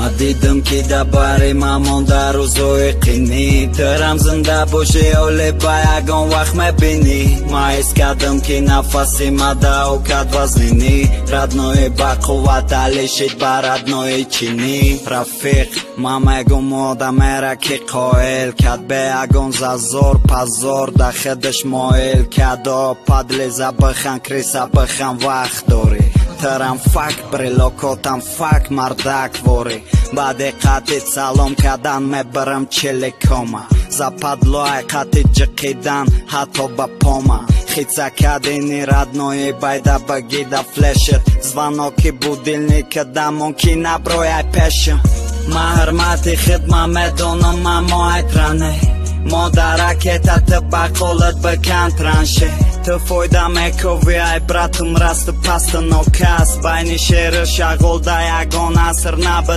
Ма дидам, ки да бари ма монда рӯзои қинӣ. Тырам зинда бошӣ, оле ба ягон вақт мебинӣ. Ма ҳис кардам, ки нафаси ма да окат вазнинӣ. Родной ба қувват алишид ба родной чинӣ. Рафиқ, ма мегум, одамера ки қоил кад бе ягон зазор пазор да худаш моил кадо падлеза бихан, крыса бихан, вақт дорӣ. Тырам фак брелокотам, фак мардак ворӣ. Баъди қатит салом кардан мебарам челикома. Западлоай қати ҷиқидан ҳатто ба пома. Хица кадини родной байда багида флешет. Звоноки будильника дамон ки наброяй пешам. Ма ҳурмати хидма медонам, аммо айтране. Модаракета ту ба қолат бикан транше. Ту фойда мекови ай братум, расту пасту нокас. Байни шеру шағол да ягон аср набуд.